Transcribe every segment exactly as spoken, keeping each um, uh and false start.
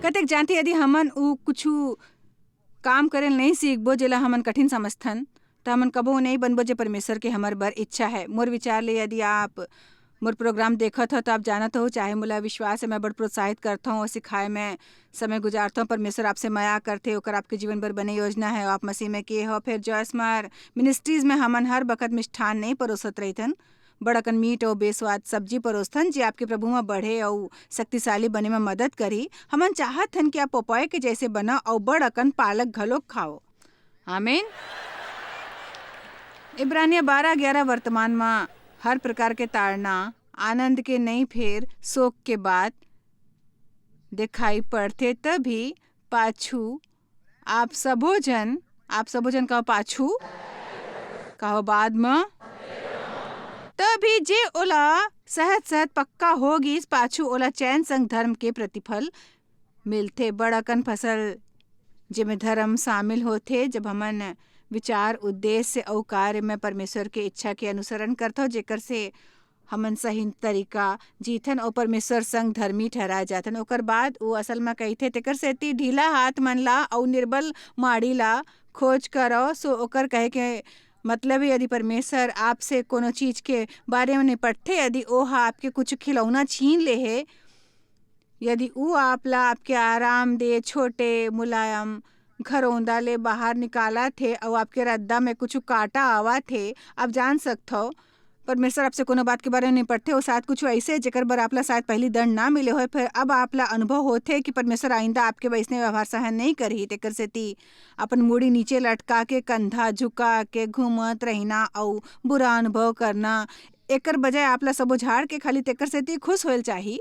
कतेक जानथे, यदि हमन उ कुछु काम करे ल नहीं सीखबो, जेला हमन कठिन समझथन, त हमन कबो नहीं बनबो, जे परमेश्वर के हमर बर इच्छा है। मोर विचार ले, यदि आप मोर program देखत हो, त आप जानत हो, चाहे मोला विश्वास है, मैं बड़ प्रोत्साहित करथौं और सिखाए में समय गुजारथौं। परमेश्वर आपसे मया करथे, ओकर आपके जीवन बर बने योजना है, आप मसीह में के हो। फिर जॉयस मार मिनिस्ट्रीज में हमन हर बखत मिष्ठान नहीं परोसत रहिथन, बड़ अकन मीठ अउ बेस्वाद सब्जी परोसथन, जे आपके प्रभु म बढ़े अउ शक्तिशाली बने म मदद करही। हमन चाहत हन कि आप पोपॉय के जैसे बना अउ बड़ अकन पालक घलोक खाओ। आमीन। इब्रानिया बारह ग्यारह वर्तमान म हर प्रकार के ताड़ना आनंद के नहीं, फेर शोक के बात दिखाई पड़थे, तभी पाछू आप सबो झन, आप सबो झन कहो पाछू, कहो बाद म। तभी जे ओला सहत सहत पक्का हो गिस, पाछू ओला चैन संग धर्म के प्रतिफल मिलथे। बड़ अकन फसल जेमे धर्म शामिल होथे, जब हमन विचार, उद्देश्य अउ कार्य में परमेश्वर के इच्छा के अनुसरण करथो, जेकर से हमन सही तरीका जीथन अउ परमेश्वर संग धर्मी ठहराए जाथन। ओकर बाद वो असल में कहिथे, "तेकर सेती ढीला हाथ मन ला अउ निर्बल माड़ी ला खोज करो।" सो ओकर कहे के मतलब, यदि परमेश्वर आपसे कोनो चीज के बारे में निपटथे, यदि ओह आपके कुछ खिलौना छीन ले हे, यदि ऊ आप ला आपके आरामदेह, छोटे, मुलायम घरौंदा ले बाहर निकालत हे अउ आपके रद्दा में कुछ कांटा आवत हे, आप जान सकथव, परमेश्वर आपसे कोनो बात के बारे में निपटथे, वो शायद कुछ ऐसे, जेकर बर आप ला शायद पहली दंड ना मिले होय, फिर अब आप ला अनुभव होथे कि परमेश्वर आइंदा आपके वैसने व्यवहार सहन नहीं करही। तेकर सेती अपन मुड़ी नीचे लटका के, कंधा झुका के घूमत रहिना अउ बुरा अनुभव करना, एकर बजाय आप ला सबो झाड़ के खाली तेकर सेती खुश होयल चाही,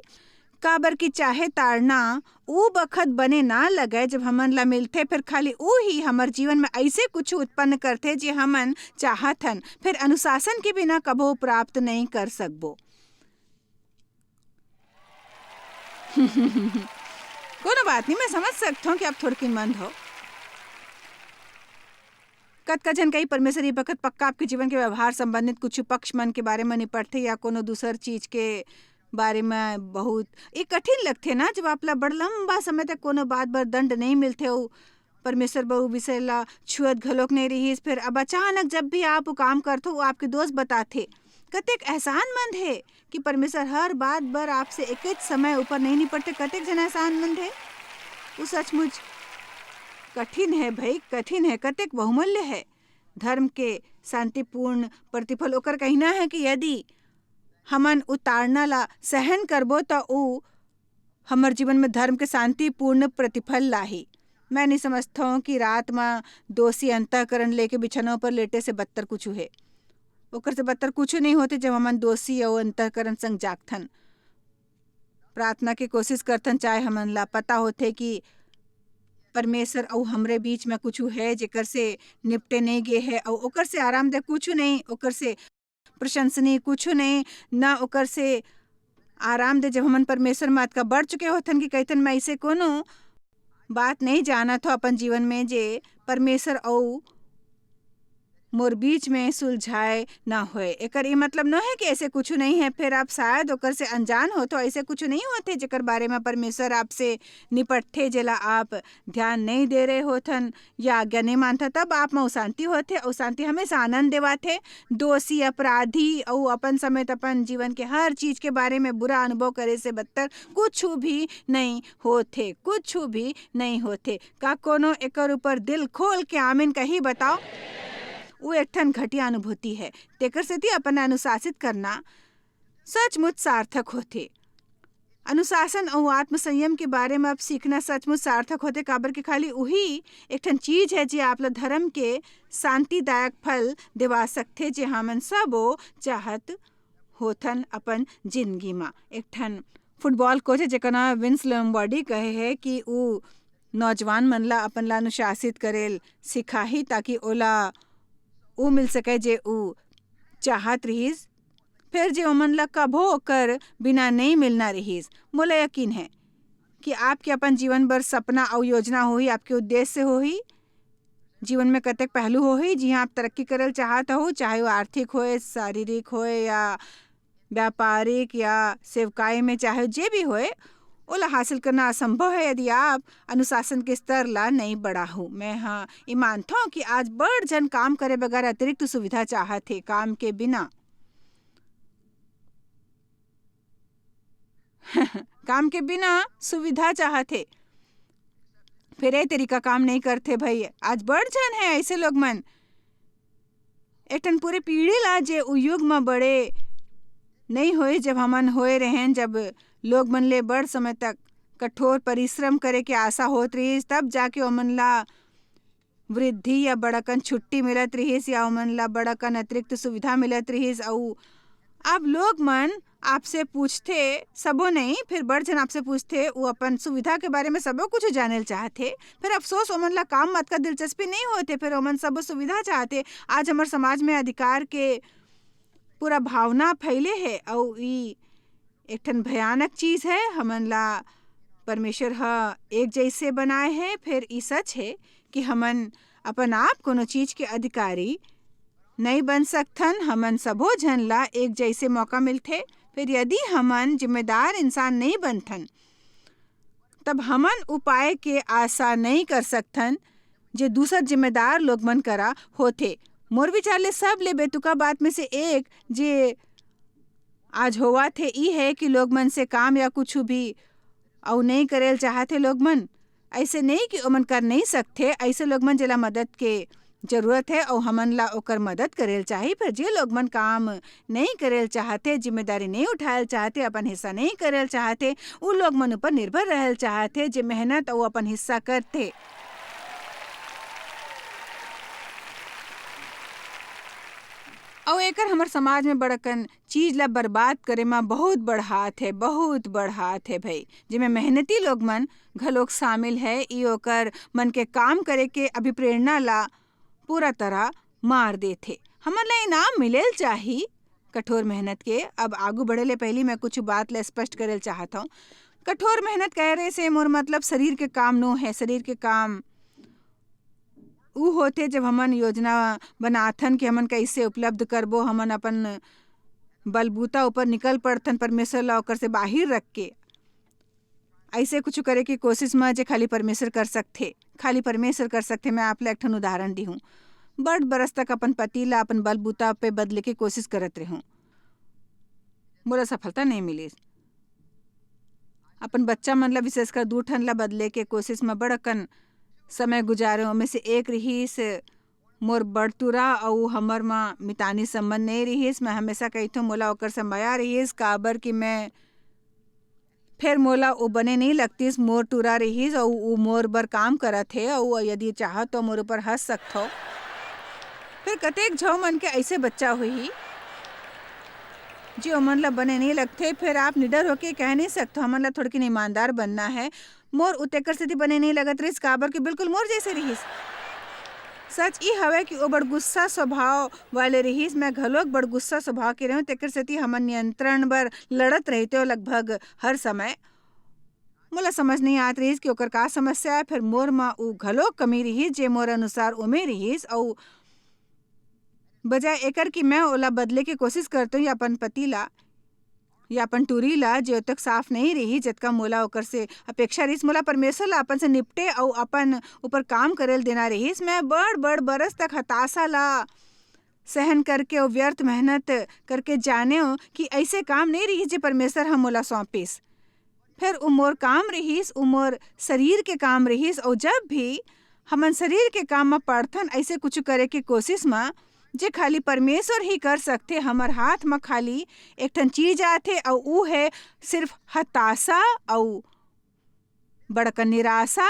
काबर कि चाहे ताड़ना ऊ बखत बने ना लगय, जब हमन ला मिलथे, फिर खाली ऊ ही हमर जीवन में ऐसे कुछ उत्पन्न करथे, जे हमन चाहत हन, फिर अनुशासन के बिना कभो प्राप्त नहीं कर सकबो। कोनो बात नहीं, मैं समझ सकथौं कि आप थोड़किन मंद हो। कतका झन कही, परमेश्वर ये बखत पक्का आपके जीवन के व्यवहार संबंधित कुछ पक्ष मन के बारे में निपटथे या कोनो दूसर चीज के बारे में बहुत, ये कठिन लगथे ना, जब आप ला बड़ लंबा समय तक कोनो बात बर दंड नहीं मिलथे, अउ परमेश्वर बर उ विषय ला छुअत घलोक नहीं रहिस, फिर अब अचानक जब भी आप वो काम करथो, वो आपके दोस्त बताथे। कतेक एहसानमंद हे कि परमेश्वर हर बात बर आपसे एकेच समय ऊपर नहीं निपटथे। कतेक झन एहसानमंद हे, वो सचमुच कठिन है भाई, कठिन है, कतेक बहुमूल्य है। धर्म के शांतिपूर्ण प्रतिफल, ओकर कहना है कि यदि हमन उतारना ला सहन करबो, त ऊ हमर जीवन में धर्म के शांतिपूर्ण प्रतिफल लाही। मैं नहीं समझथौं कि रात म दोषी अंतःकरण लेके बिछनवा पर लेटे से बदतर कुछु हे। ओकर से बदतर कुछु नहीं होथे, जब हमन दोषी अउ अंतःकरण संग जागथन। प्रार्थना के कोशिश करथन, चाहे हमन ला पता होथे कि परमेश्वर अउ हमरे बीच में कुछु है, जेकर से निपटे नहीं गे है, अउ ओकर से आरामदेह कुछु नहीं, ओकर से प्रशंसनीय कुछु नहीं, ना ओकर से आरामदेह। जब हमन परमेश्वर में अतका बढ़ चुके होथन कि कहिथन, "मैं ऐसे कोनो बात नहीं जानत हो अपन जीवन में, जे परमेश्वर अउ मोर बीच में सुलझाए ना होए।" एकर ये मतलब न है कि ऐसे कुछु नहीं है, फिर आप शायद ओकर से अनजान हो, तो ऐसे कुछु नहीं होथे, जेकर बारे में परमेश्वर आपसे निपटथे, जेला आप ध्यान नहीं दे रहे होथन या आज्ञा नहीं मानथा, तब आप में अशांति होथे। अशांति हमेशा आनंद देवाथे। दोषी, अपराधी अउ अपन समेत अपन जीवन के हर चीज के बारे में बुरा अनुभव करे से बदतर कुछु भी नहीं होथे, कुछु भी नहीं होथे। का कोनो एकर ऊपर दिल खोल के आमीन कही, बताओ? वो एक ठन घटिया अनुभूति है। तेकर सेती अपन अनुशासित करना सचमुच सार्थक होथे। अनुशासन अउ आत्मसंयम के बारे में अब सीखना सचमुच सार्थक होथे, काबर कि खाली उही एक ठन चीज है, जे आप ला धर्म के शांतिदायक फल देवा सकथे, जे हमन सबो चाहत होथन अपन जिंदगी मा। एक ठन फुटबॉल कोच है, जेकर नाम विंस लम्बॉर्डी कहे है कि ऊ नौजवान मन ला अपन ला अनुशासित करे ल सिखाही, ताकि ओला ऊ मिल सके, जे ऊ चाहत रिहिस, फिर जे ओमन ला कभो ओकर बिना नहीं मिलना रिहिस। मोला यकीन है कि आपके अपन जीवन बर सपना अउ योजना होही, आपके उद्देश्य होही। जीवन में कतेक पहलू होही, जिहां आप तरक्की करे ल चाहत हो, चाहे वो आर्थिक होए, शारीरिक होए या व्यापारिक या सेवकाई में, चाहे जे भी होए, ओला हासिल करना असंभव हे, यदि आप अनुशासन के स्तर ला नइ बढ़ाहू। मैं ह ये मानथौं कि आज बड़ झन काम करे बगैर अतिरिक्त सुविधा चाहत हे, काम के बिना। काम के बिना सुविधा चाहत हे, फेर ए तरीका काम नइ करथे भई। आज बड़ झन हे अइसे लोग मन। एक ठन पूरे पीढ़ी ला, जे उ युग म बड़े नइ होइस, जब हमन होए रहेन, जब लोग मन ले बड़ समय तक कठोर परिश्रम करे के आशा होत रहिस, तब जाके ओमन ला वृद्धि या बड़कन छुट्टी मिलत रहिस या ओमन ला बड़कन अतिरिक्त सुविधा मिलत रहिस। अउ अब लोग मन आपसे पूछथे, सबो नहीं, फेर बड़ झन आपसे पूछथे, वो अपन सुविधा के बारे में सबो कुछ जाने ल चाहथे। फेर अफसोस, ओमन ला काम म अतका दिलचस्पी नहीं होथे, फेर ओमन सबो सुविधा चाहथे। आज हमर समाज में अधिकार के पूरा भावना फैले हे, अउ ई एक ठन भयानक चीज हे। हमन ला परमेश्वर ह एक जैसे बनाए हे, फेर ई सच हे कि हमन अपन आप कोनो चीज के अधिकारी नइ बन सकथन। हमन सबो झन ला एक जैसे मौका मिलथे। फेर यदि हमन जिम्मेदार इंसान नइ बनथन, तब हमन उपाय के आशा नइ कर सकथन, जे दूसर जिम्मेदार लोग मन करा होथे। मोर विचार ले सबले बेतुका बात में से एक, जे आज होवत हे, ई हे कि लोग मन से काम या कुछु भी अउ नइ करे ल चाहत हे लोग मन। अइसे नइ कि ओमन कर नइ सकथे, अइसे लोग मन जेला मदद के जरूरत हे अउ हमन ला ओकर मदद करे ल चाही। फेर जे लोग मन काम नइ करे ल चाहत हे, जिम्मेदारी नइ उठाए ल चाहत हे, अपन हिस्सा नइ करे ल चाहत हे, उ लोग मन ऊपर निर्भर रहे ल चाहत हे, जे मेहनत अउ अपन हिस्सा करथे। अउ एकर हमर समाज में बड़कन चीज ला बर्बाद करे म बहुत बड़ हाथ हे, बहुत बड़ हाथ हे भई, जेमे मेहनती लोग मन घलोक शामिल हे। ई ओकर मन के काम करे के अभिप्रेरणा ला पूरा तरह मार देथे। हमन ला इनाम मिले ल चाही कठोर मेहनत के। अब आगू बढ़े ले पहिली मैं कुछ बात ला स्पष्ट करे ल चाहत हौं। कठोर मेहनत करे से मोर मतलब शरीर के काम नो हे। शरीर के काम उ होथे, जब हमन योजना बनाथन कि हमन कइसे उपलब्ध करबो, हमन अपन बलबूता ऊपर निकल पड़थन, परमेश्वर ला ओकर से बाहिर रख के। अइसे कुछु करे के कोशिश म जे खाली परमेश्वर कर सकथे, खाली परमेश्वर कर सकथे। मैं आप ला एक ठन उदाहरण दिहूँ। बड़ बरस तक अपन पति ला अपन बलबूता पे बदले के कोशिश करत रेहूँ, मोला सफलता नइ मिलिस। अपन बच्चा मन ला, विशेषकर दू ठन ला बदले के कोशिश म बड़ अकन समय गुजारेंव। ओमे से एक रिहिस मोर बड़ टूरा, अउ हमर म मितानी संबंध नइ रिहिस। मैं हमेशा कहिथों, मोला ओकर से मया रिहिस, काबर कि मैं, फेर मोला ओ बने नइ लगतिस। मोर टूरा रिहिस, अउ उ मोर बर काम करत हे, अउ यदि चाहत तो मोर ऊपर हंस सकथव। फेर कतेक झव मन के अइसे बच्चा होही, जे ओमन ला बने नइ लगथे। फेर आप निडर होके कह नइ सकथव, हमन ला थोड़किन ईमानदार बनना हे। मोर उ तेकर सेती बने नइ लगत रिहिस, काबर कि बिल्कुल मोर जइसे रिहिस। सच ई हवय कि ओ बड़ गुस्सा स्वभाव वाले रिहिस, मैं घलोक बड़ गुस्सा स्वभाव के रेहेंव, तेकर सेती हमन नियंत्रण बर लड़त रहितेव लगभग हर समय। मोला समझ नइ आत रिहिस कि ओकर का समस्या हे। फेर मोर म उ घलोक कमी रिहिस, जे मोर अनुसार ओमे रिहिस, अउ बजाय एकर कि मैं ओला बदले के कोशिश करतों या अपन पति ला या अपन टूरी ला, जे ओतक साफ नइ रिहिस, जतका मोला ओकर से अपेक्षा रिहिस। मोला परमेश्वर ला अपन से निपटे अउ अपन ऊपर काम करे ल देना रिहिस। मैं बड़-बड़ बरस तक हताशा ला सहन करके अउ व्यर्थ मेहनत करके जानेंव कि अइसे काम नइ रिहिस, जे परमेश्वर ह मोला सौंपिस। फेर उ मोर काम रिहिस, उ मोर शरीर के काम रिहिस, अउ जब भी हमन शरीर के काम म पड़थन, अइसे कुछु करे के कोशिश म, जे खाली परमेश्वर ही कर सकथे, हमर हाथ म खाली एक ठन चीज आथे, अउ उ हे सिर्फ हताशा अउ बड़कन निराशा।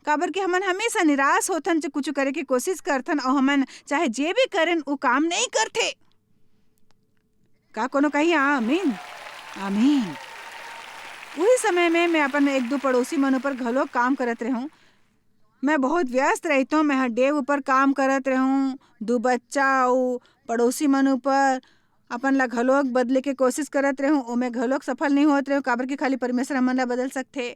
काबर कि हमन हमेशा निराश होथन, जे कुछु करे के कोशिश करथन, अउ हमन चाहे जे भी करेन, उ काम नइ करथे। का कोनो कही आमीन? आमीन। उही समय में मैं अपन एक दू पड़ोसी मन ऊपर घलो काम करत रहूं। मैं बहुत व्यस्त रहितों, मैं ह डेव ऊपर काम करत रहूं, दू बच्चा अउ पड़ोसी मन ऊपर अपन ला घलोक बदले के कोशिश करत रहूं, ओमे घलोक सफल नइ होत रहूं, काबर कि खाली परमेश्वर हमन ला बदल सकथे।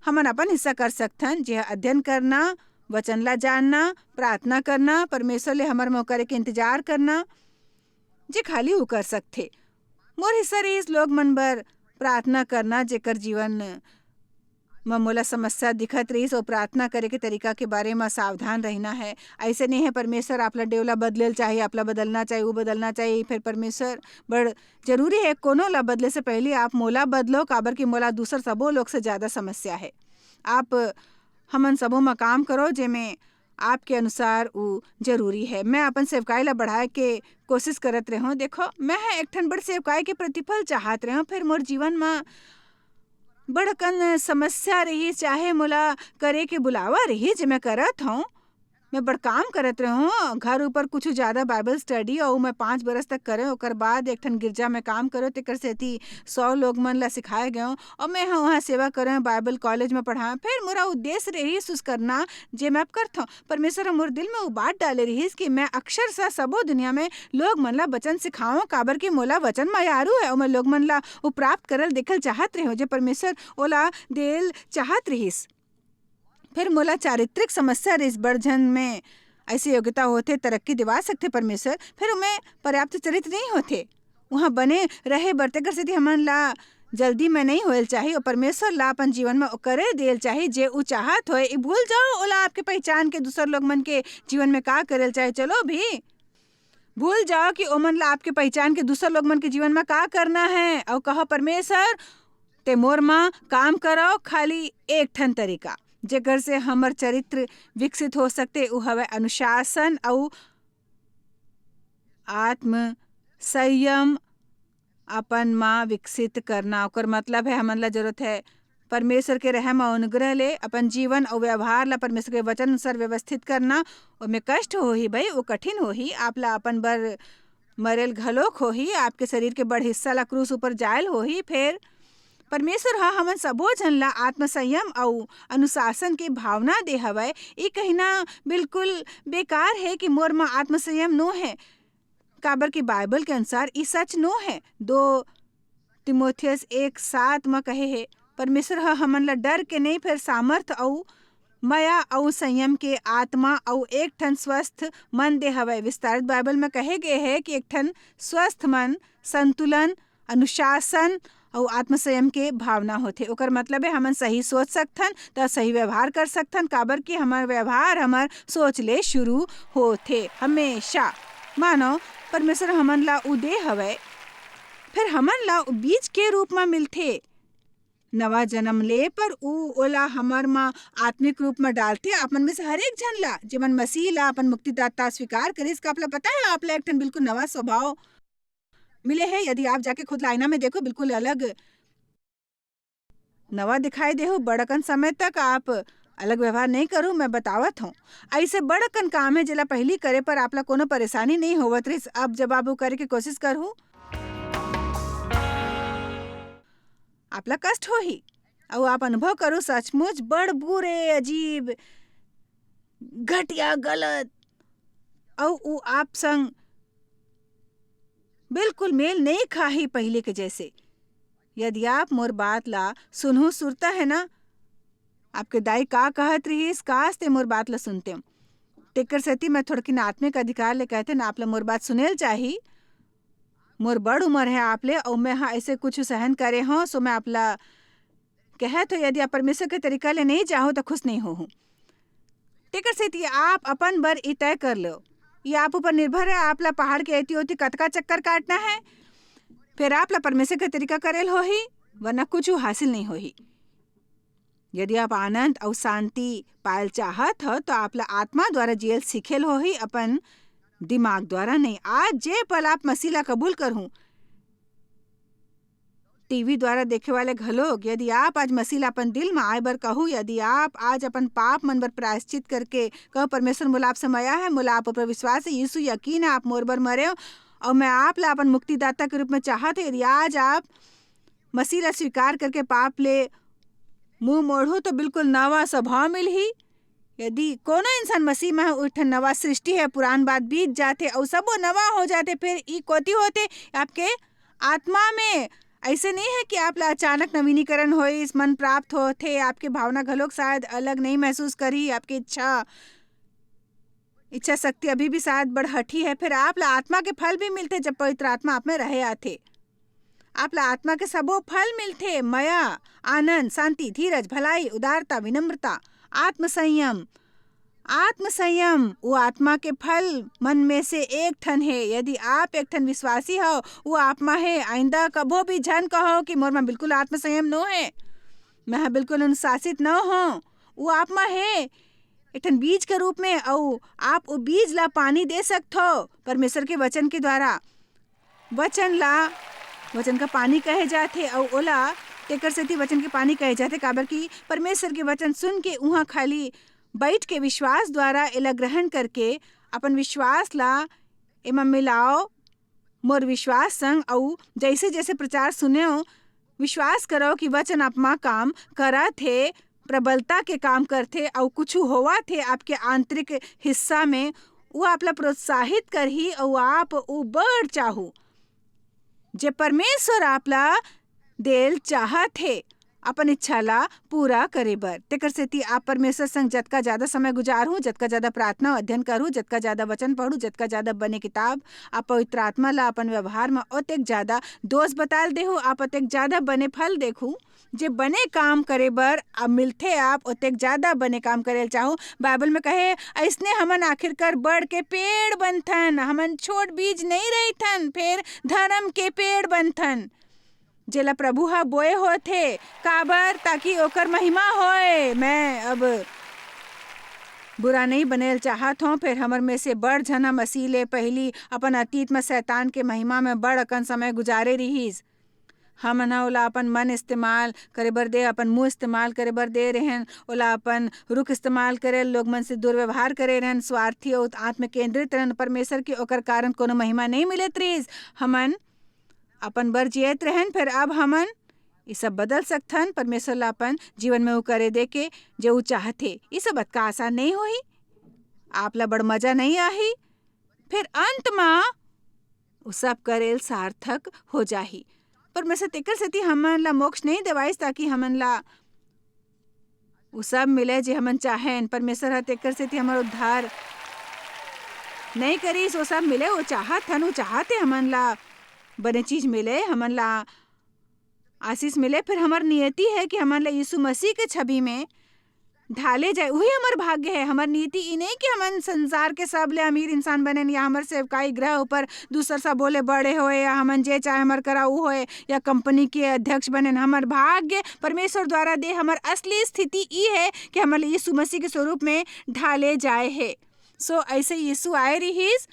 हमन अपन हिस्सा कर सकथन, जे ह अध्ययन करना, वचन ला जानना, प्रार्थना करना, परमेश्वर ले हमर म करे के इंतजार करना, जे खाली उ कर सकथे। मोर हिस्सा रहिस लोग मन बर प्रार्थना करना, जेकर जीवन म मोला समस्या दिखत रहिस, अउ प्रार्थना करे के तरीका के बारे म सावधान रहना है। अइसे नइ हे, परमेश्वर आप ला डेवला बदले ल चाही, आप ला बदलना चाही, वो बदलना चाही। फिर परमेश्वर बड़ जरूरी है, कोनो ला बदले से पहले आप मोला बदलो, काबर कि मोला दूसर सबो लोग से ज्यादा समस्या है। आप, हमन सबो म काम करो, जेमे आपके अनुसार उ जरूरी है। मैं अपन सेवकाई ला बढ़ाए के कोशिश करत रेहों। देखो, मैं ह एक ठन बड़ सेवकाई के प्रतिफल चाहत रेहों, फिर मोर जीवन म बड़कन समस्या रही, चाहे मोला करे के बुलावा रही, जे मैं करत हूँ। मैं बड़ काम करत रेहों, घर ऊपर कुछ ज्यादा बाइबल स्टडी, अउ मैं पाँच बरस तक करे, ओकर बाद एक ठन गिरजा में काम करे, तेकर सेती सौ लोग मन ला सिखाए गए, अउ मैं ह वहाँ सेवा करे, बाइबल कॉलेज में पढ़ाए। फिर मोरा उद्देश्य रही सुस करना, जे मैं अब करत हूँ। परमेश्वर ह मोर दिल में उ बात डाले रहिस कि मैं अक्षरशः सबो दुनिया में लोग मन ला वचन सिखाऊं, काबर कि मोला वचन मयारू है, अउ मैं लोग मन ला उ प्राप्त करल देखल चाहत रेहों, जे परमेश्वर ओला देल चाहत रहिस। फिर मोला चारित्रिक समस्या रहिस, बड़ झन में ऐसी योग्यता होथे, तरक्की दिवा सकथे परमेश्वर, फिर उमे पर्याप्त चरित्र नहीं होथे। वहाँ बने रहे बर, तेकर सेती हमन ला जल्दी में नहीं होएल चाही, अउ परमेश्वर ला अपन जीवन में ओकरे देल चाही, जे उ चाहत होए। ई भूल जाओ, ओला आपके पहचान के दूसर लोग मन के जीवन में का करेल चाही। चलो भी, भूल जाओ कि ओमन ला आपके पहचान के दूसर लोग मन के जीवन में का करना है, अउ कहो, "परमेश्वर, ते मोर म काम करो।" खाली एक ठन तरीका, जेकर से हमर चरित्र विकसित हो सकथे, उ हवय अनुशासन अउ आत्म संयम अपन म विकसित करना। ओकर मतलब है, हमन ला जरूरत है परमेश्वर के रहम अउ अनुग्रह ले अपन जीवन अउ व्यवहार ला परमेश्वर के वचन अनुसार व्यवस्थित करना। ओमे कष्ट होही भाई, वो कठिन होही, आप ला अपन बर मरेल घलोक होही, आपके शरीर के बड़ हिस्सा ला क्रूस ऊपर जायल होही। फेर परमेश्वर ह हमन सबो झन ला आत्मसंयम अउ अनुशासन के भावना दे हवय। ये कहना बिल्कुल बेकार है कि मोर म आत्मसंयम नो है, काबर कि बाइबल के अनुसार ई सच नो है। दो तिमोथियस एक सात म कहे हे, "परमेश्वर ह हमन ला डर के नहीं, फेर सामर्थ अउ मया अउ संयम के आत्मा अउ एक ठन स्वस्थ मन दे हवय।" विस्तारित बाइबल म कहे गे हे कि एक ठन स्वस्थ मन, संतुलन, अनुशासन अउ आत्मसंयम के भावना होथे। ओकर मतलब है, हमन सही सोच सकथन, त सही व्यवहार कर सकथन, काबर कि हमर व्यवहार हमर सोच ले शुरू होथे। हमेशा मानो परमेश्वर हमन ला उ दे हवय, फिर हमन ला उ बीज के रूप म मिलथे। नवा जन्म ले पर उ ओला हमर म आत्मिक रूप म डालथे। आप मन में से हर एक झन ला, जेमन मसीह ला अपन मुक्तिदाता स्वीकार करिस, का आप ला पता है, आप ला एक ठन बिल्कुल नवा स्वभाव मिले है। यदि आप जाके खुद ला आईना में देखो, बिल्कुल अलग नवा दिखाई देहू। बड़कन समय तक आप अलग व्यवहार नहीं करू, मैं बतावत हूँ। ऐसे बड़कन काम है, जेला पहली करे पर आप ला कोनो परेशानी नहीं होवत रहिस, अब जब आप वो करे के कोशिश करहू, आप ला कष्ट होही, अउ आप अनुभव करू सचमुच बड़ बुरे, अजीब, घटिया, गलत, अउ उ आप संग बिल्कुल मेल नहीं खाही पहले के जैसे। यदि आप मोर बात ला सुनहू सुरता है ना, आपके दाई का कहत रहिस, काश ते मोर बात ला सुनते। तेकर सेती मैं थोड़किन आत्मिक अधिकार ले कहते ना, आप ला मोर बात सुनेल चाही। मोर बड़ उम्र है आप ले, अउ मैं हा ऐसे कुछ सहन करे हों, सो मैं आप ला कहत हो, यदि आप परमेश्वर के तरीका ले नहीं जाहो, तो खुश नहीं होहू। तेकर सेती आप अपन बर ई तय कर लो, ये आप ऊपर निर्भर है, आप ला पहाड़ के एती ओती कतका चक्कर काटना है, फिर आप ला परमेश्वर के तरीका करेल होही, वरना कुछ हासिल नहीं होही। यदि आप आनंद अउ शांति पायल चाहत हो, तो आप ला आत्मा द्वारा जियल सीखेल होही, अपन दिमाग द्वारा नहीं। आज जे पल आप मसीह ला कबूल करहूं, टीवी द्वारा देखे वाले घलोक, यदि आप आज मसीह ला अपन दिल म आए बर कहू, यदि आप आज अपन पाप मन बर प्रायश्चित करके कहो, "परमेश्वर, मोला आप से मया है, मोला आप ऊपर विश्वास है, यीशु यकीन है, आप मोर बर मरे हो, और मैं आप ला अपन मुक्तिदाता के रूप में चाहत हूँ," यदि आज आप मसीह ला स्वीकार करके पाप ले मुंह मोड़हू, तो बिल्कुल नवा स्वभाव मिलही। यदि कोनो इंसान मसीह में है, उठन नवा सृष्टि है, पुरान बात बीत जाथे अउ सबो नवा हो जाथे। फिर ई कोती होथे आपके आत्मा में। ऐसे नहीं है कि आप ला अचानक नवीनीकरण होइस, मन प्राप्त होथे, आपके भावना घलोक शायद अलग नहीं महसूस करी, आपकी इच्छा, इच्छा शक्ति अभी भी शायद बढ़हठी है। फिर आप ला आत्मा के फल भी मिलथे, जब पवित्र आत्मा आप में रहे आथे। आप ला आत्मा के सबो फल मिलथे, मया, आनंद, शांति, धीरज, भलाई, उदारता, विनम्रता, आत्मसंयम। आत्मसंयम, वो आत्मा के फल मन में से एक ठन हे। यदि आप एक ठन विश्वासी हो, वो आत्मा हे। आइंदा कभो भी झन कहो कि मोर में बिल्कुल आत्मसंयम नो हे, मैं ह बिल्कुल अनुशासित न हो। वो आत्मा हे, एक ठन बीज के रूप में, अउ आप वो बीज ला पानी दे सकथो परमेश्वर के वचन के द्वारा। वचन ला, वचन का पानी कहे जाथे, अउ ओला, तेकर सेती वचन के पानी कहे जाथे, काबर कि परमेश्वर के वचन सुन के उहाँ खाली बैठ के विश्वास द्वारा एला ग्रहण करके अपन विश्वास ला एमा मिलाओ मोर विश्वास संग, अउ जैसे जैसे प्रचार सुनेव, विश्वास करो कि वचन आप मा काम करत हे, प्रबलता के काम करथे, अउ कुछु होवत हे आपके आंतरिक हिस्सा में, वो आप ला प्रोत्साहित करही, अउ आप वो बड़ चाहू, जे परमेश्वर आप ला देल चाहत हे, अपन इच्छा ला पूरा करे बर। तेकर सेती आप परमेश्वर संग जतका ज्यादा समय गुजारहू, जतका ज्यादा प्रार्थना अध्ययन करहू, जतका ज्यादा वचन पढ़ू, जतका ज्यादा बने किताब, आप पवित्र आत्मा ला अपन व्यवहार में ओतेक ज्यादा दोष बताल देहू, आप ओतेक ज्यादा बने फल देखू। जे बने काम करे बर अब मिलथे, आप ओतेक ज्यादा बने काम करे ल चाहू। बाइबल में कहे, "अइसने हमन आखिरकार बड़ के पेड़ बनथन, हमन छोट बीज नहीं रहिथन, फेर धर्म के पेड़ बनथन।" जेला प्रभु ह बोए होथे, काबर? ताकि ओकर महिमा होए। मैं अब बुरा नहीं बने ल चाहत हों, फेर हमर में से बड़ झन ह मसीह ले पहिली अपन अतीत में शैतान के महिमा में बड़ अकन समय गुजारे रिहिस। हमन ह ओला अपन मन इस्तेमाल करे बर दे, अपन मुंह इस्तेमाल करे बर दे रहेन, ओला अपन रुख इस्तेमाल करे, लोग मन से दुर्व्यवहार करे रहेन, स्वार्थी अउ आत्म केंद्रित रहेन, परमेश्वर के ओकर कारण कोनो महिमा नहीं मिलत रिहिस। हमन अपन बर जियत रहेन, फेर अब हमन ये सब बदल सकथन, परमेश्वर ला अपन जीवन में वो करे दे के जे वो चाहथे। ये सब अतका आसान नहीं होही, आप ला बड़ मजा नहीं आही, फेर अंत मा वो सब करेल सार्थक हो जाही। परमेश्वर तेकर सेती हमन ला मोक्ष नहीं देवाइस, ताकि हमन ला वो सब मिले जे हमन चाहेन। परमेश्वर ह तेकर सेती हमर उद्धार नहीं करिस, वो सब मिले, वो चाहत हन, वो चाहत हे हमन ला बने चीज मिले, हमन ला आशीष मिले। फिर हमर नियति है कि हमन ला यीशु मसीह के छवि में ढाले जाए, वही हमर भाग्य है। हमर नीति ई नहीं कि हमन संसार के सब ले अमीर इंसान बनेन, या हमर सेवकाई ग्रह ऊपर दूसर सबो ले बड़े होए, या हमन जे चाहे हमर करा ऊ होए, या कंपनी के अध्यक्ष बनेन। हमर भाग्य परमेश्वर द्वारा दे, हमर असली स्थिति ई है कि हमन ला यीशु मसीह के स्वरूप में ढाले जाए है। So, ऐसे यीशु आए रिहिस,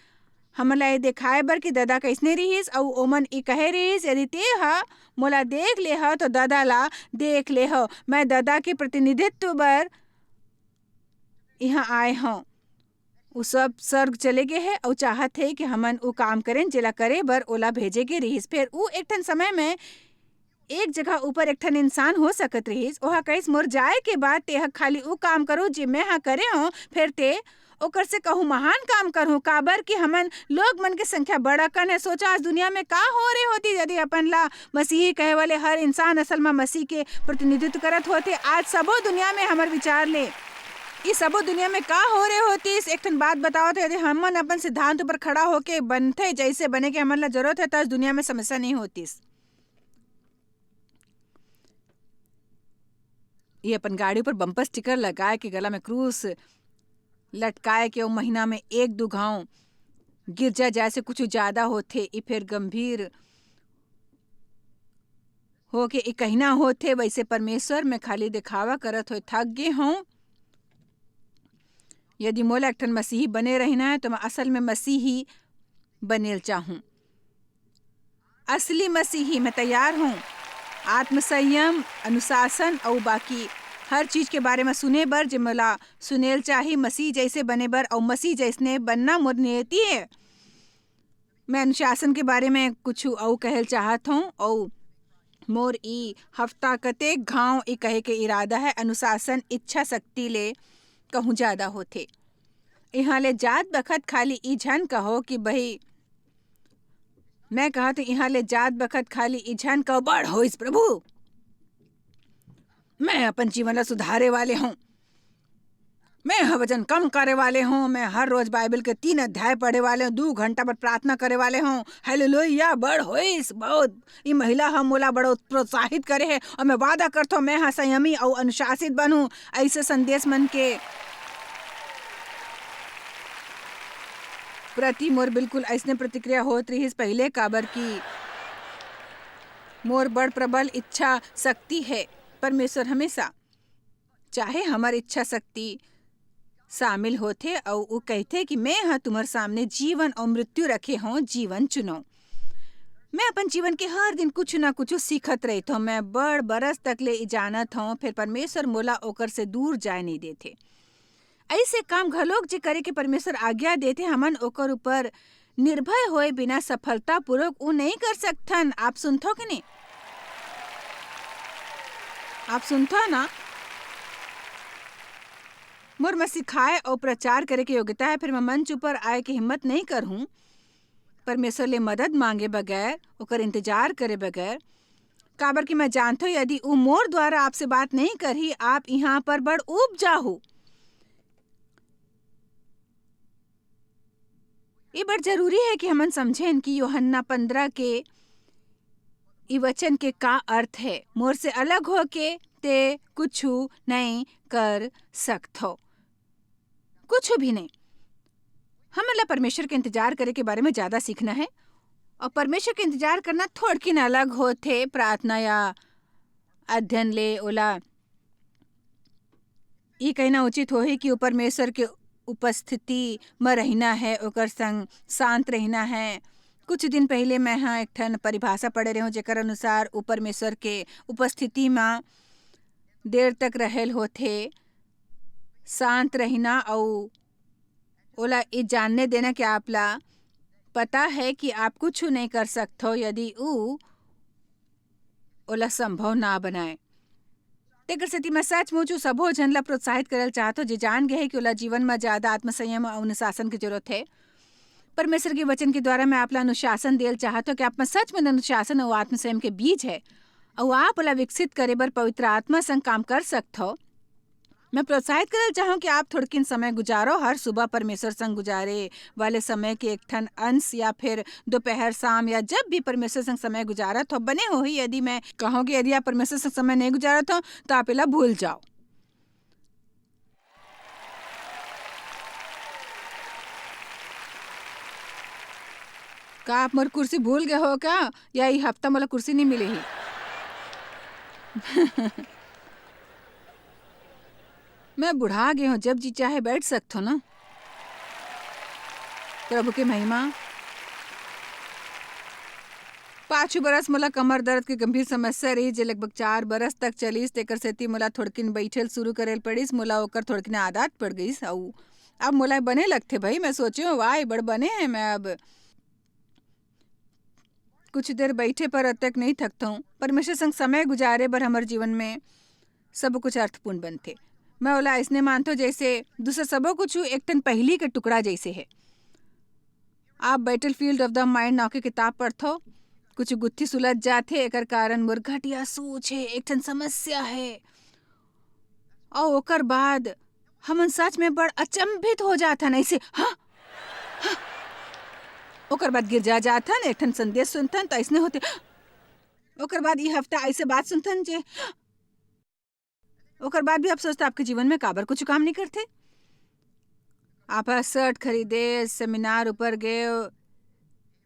हमन ला ये दिखाए बर कि ददा कैसने रिहिस, अउ ओमन ई कहे रिहिस, "यदि ते ह मोला देख ले ह, तो ददा ला देख ले ह। मैं ददा के प्रतिनिधित्व बर यहाँ आए हौं।" उ सब स्वर्ग चले गए हे अउ चाहत हे कि हमन उ काम करेन, जेला करे बर ओला भेजे गे रिहिस। फेर उ एक ठन समय में एक जगह ऊपर एक ठन इंसान हो सकत रिहिस। ओहा कहिस, "मोर जाए के बाद तेह खाली उ काम करो, जे मैं ह करे हौं, फेर ते ओकर से कहूँ महान काम करहूँ, काबर कि हमन लोग मन के संख्या बड़ अकन है।" सोचा, आज दुनिया में का हो रहे होती, यदि अपन ला मसीही कहे वाले हर इंसान असल में मसीह के प्रतिनिधित्व करत होते। आज सबो दुनिया में हमर विचार ले, ई सबो दुनिया में का हो रहे होतिस? एक ठन बात बताओ तो, यदि हमन अपन सिद्धांत ऊपर खड़ा होके बनथे, जैसे बने के हमन ला जरूरत है, तो आज दुनिया में समस्या नहीं होतिस। ये अपन गाड़ी ऊपर बम्पर स्टिकर लगाए के, गला में क्रूस लटकाए के, वो महीना में एक दो घाव गिरजा जाए से कुछ ज्यादा होथे, ई फेर गंभीर होके ई कहना होथे, "वैसे परमेश्वर, मैं खाली दिखावा करत होए थक गे हूँ। यदि मोला एक ठन मसीही बने रहना है, तो मैं असल में मसीही बनेल चाहूँ। असली मसीही, मैं तैयार हूँ आत्मसंयम, अनुशासन अउ बाकी हर चीज के बारे में सुने बर, जे मोला सुनेल चाही, मसीह जैसे बने बर, अउ मसीह जैसने बनना मोर नियति है।" मैं अनुशासन के बारे में कुछ अउ कहल चाहत हूँ, अउ मोर ई हफ्ता कतेक घाव ई कहे के इरादा है, अनुशासन इच्छा शक्ति ले कहूँ ज्यादा होथे। यहाँ ले जात बखत खाली ई झन कहो कि भाई, मैं कहत हूँ, यहाँ ले जात बखत खाली ई झन कहो, "बड़ होइस प्रभु, मैं अपन जीवन ला सुधारे वाले हूँ।" मैं ह वजन कम करे वाले हूँ, मैं हर रोज बाइबल के तीन अध्याय पढ़े वाले हूँ, दू घंटा बर प्रार्थना करे वाले हूँ। हालेलुया, बड़ होइस, बहुत। ई महिला ह मोला बड़ो प्रोत्साहित करे हे, अउ मैं वादा करथों, मैं ह संयमी अउ अनुशासित बनहूँ। अइसे संदेश मन के प्रति मोर बिल्कुल अइसने प्रतिक्रिया होत रिहिस पहिले, काबर कि मोर बड़ प्रबल इच्छा शक्ति हे। परमेश्वर हमेशा चाहे हमर इच्छा शक्ति शामिल होथे अउ उ कहिथे कि मैं ह तुम्हर सामने जीवन अउ मृत्यु रखे हों, जीवन चुनो। मैं अपन जीवन के हर दिन कुछु ना कुछु सीखत रहिथों। मैं बड़ बरस तक ले ई जानत हों, फेर परमेश्वर मोला ओकर से दूर जाए नइ देथे। अइसे काम घलोक जे करे के परमेश्वर आज्ञा देथे, हमन ओकर ऊपर निर्भय होए बिना सफलतापूर्वक उ नइ कर सकथन। आप सुनथो कि नहीं? आप सुनथो ना? मोर म सिखाए अउ प्रचार करे के योग्यता हे, फेर मैं मंच ऊपर आए के हिम्मत नइ करहूं परमेश्वर ले मदद मांगे बगैर, ओकर इंतजार करे बगैर, काबर कि मैं जानथों, यदि उ मोर द्वारा आपसे बात नइ करही, आप इहां पर बड़ ऊब जाहू। ये बड़ जरूरी हे कि हमन समझेन कि यूहन्ना पन्द्रह के ई वचन के का अर्थ हे, "मोर से अलग होके ते कुछु नइ कर सकथो, कुछु भी नहीं।" हमन ला परमेश्वर के इंतजार करे के बारे में ज्यादा सीखना हे, अउ परमेश्वर के इंतजार करना थोड़किन अलग होथे प्रार्थना या अध्ययन ले। ओला ई कहना उचित होही कि उ परमेश्वर के उपस्थिति म रहिना हे, ओकर संग शांत रहिना हे। कुछ दिन पहिले मैं ह एक ठन परिभाषा पढ़े रेहेंव, जेकर अनुसार उ परमेश्वर के उपस्थिति म देर तक रहेल होथे, शांत रहिना अउ ओला ए जानने देना कि आप ला पता हे कि आप कुछु नइ कर सकथव, यदि उ ओला संभव ना बनाए। तेकर सेती मैं सचमुच उ सबो झन ला प्रोत्साहित करल चाहत हों, जे जान गे हे कि ओला जीवन म ज्यादा आत्मसंयम अउ अनुशासन के जरूरत हे। परमेश्वर के वचन के द्वारा मैं आप ला अनुशासन देल चाहत हों कि आप म सच में अनुशासन अउ आत्मसंयम के बीज हे, अउ आप ओला विकसित करे बर पवित्र आत्मा संग काम कर सकथव। मैं प्रोत्साहित करल चाहूं कि आप थोड़किन समय गुजारो, हर सुबह परमेश्वर संग गुजारे वाले समय के एक ठन अंश, या फिर दोपहर, शाम, या जब भी परमेश्वर संग समय गुजारत हो, बने होही यदि मैं कहूं कि यदि आप परमेश्वर संग समय नहीं गुजारत हो, तो आप एला भूल जाओ। का आप मोर कुर्सी भूल गए हो का? या ई हफ्ता मोला कुर्सी नहीं मिले ही? मैं बुढ़ा गे हों, जब जी चाहे बैठ सकथों ना। प्रभु के महिमा। पाछू बरस मोला कमर दर्द के गंभीर समस्या रही, जे लगभग चार बरस तक चलिस। तेकर सेती मोला थोड़किन बइठे ल शुरू करे ल पड़िस। मोला ओकर थोड़किन आदत पड़ गइस, अउ अब मोला बने लगथे भाई। मैं सोचे हों, "वाह, बड़ बने हे मैं अब।" कुछ देर बइठे पर अतेक नइ थकथौं। परमेश्वर संग समय गुजारे बर हमर जीवन में सब कुछ अर्थपूर्ण बनथे। मैं ओला अइसने मानथौं, जइसे दूसर सबो कुछ एक ठन पहिली के टुकड़ा जइसे हे। आप Battlefield of the Mind नाव के किताब पढ़थव, कुछ गुत्थी सुलझ जाथे, एकर कारण मोर घटिया सोच हे, एक ठन समस्या हे। अउ ओकर बाद हमन सच में बड़ अचंभित हो जाथन, अइसे, "हाँ? हाँ?" ओकर बाद गिरजा जाथन, एक ठन संदेश सुनथन, त अइसने होथे। ओकर बाद ई हफ्ता अइसे बात सुनथन जे, ओकर बाद भी आप सोचथव, आपके जीवन में काबर कुछ काम नहीं करथे? आप ह शर्ट खरीदे, सेमिनार ऊपर गए,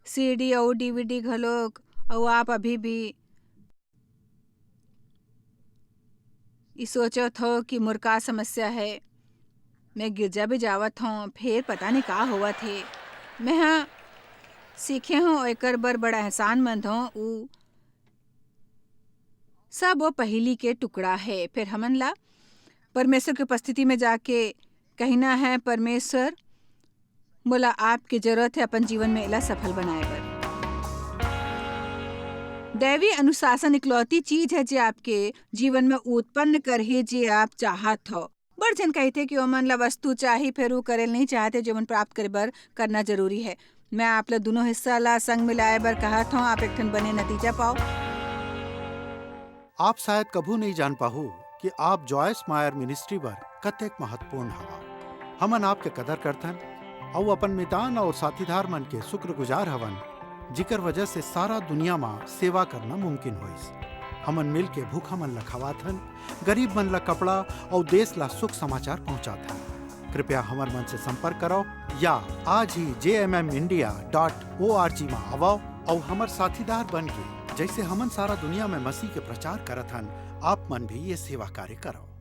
सीडी अउ डीवीडी घलोक, अउ आप अभी भी ई सोचत हो कि मोर का समस्या है। मैं गिरजा भी जावत हौं, फेर पता नहीं का होवत हे। मैं ह सीखे हौं, एकर बर बड़ा एहसान मंद हौं। ऊ सब वो पहिली के टुकड़ा है। फेर हमन ला परमेश्वर के उपस्थिति में जाके कहना है, "परमेश्वर, मोला आपके जरूरत है अपन जीवन में एला सफल बनाए बर।" दैवी अनुशासन इकलौती चीज है, जे आपके जीवन में उत्पन्न करही, जे आप चाहत हो। बड़ झन कहिथे कि ओमन ला वस्तु चाही, फेर वो करे ल नहीं चाहते, जो मन प्राप्त करे बर करना जरूरी है। मैं आप ला दोनों हिस्सा ला संग मिलाए बर कहत हौं, आप एक ठन बने नतीजा पाओ। आप शायद कभू नहीं जान पाहू कि आप जॉयस मायर मिनिस्ट्री बर कतेक महत्वपूर्ण हवा। हमन आपके कदर करथन अउ अपन मितान अउ साथीदार मन के शुक्रगुजार हवन, जिकर वजह से सारा दुनिया म सेवा करना मुमकिन होइस। हमन मिल के भूखा मन ला खवाथन, गरीब मन ला कपड़ा अउ देश ला सुख समाचार पहुंचाथन। कृपया हमर मन से संपर्क करव या आज ही जे M M India dot O R G म आवव अउ हमर साथीदार बन के, जैसे हमन सारा दुनिया में मसीह के प्रचार करत हन, आप मन भी ये सेवा कार्य करव।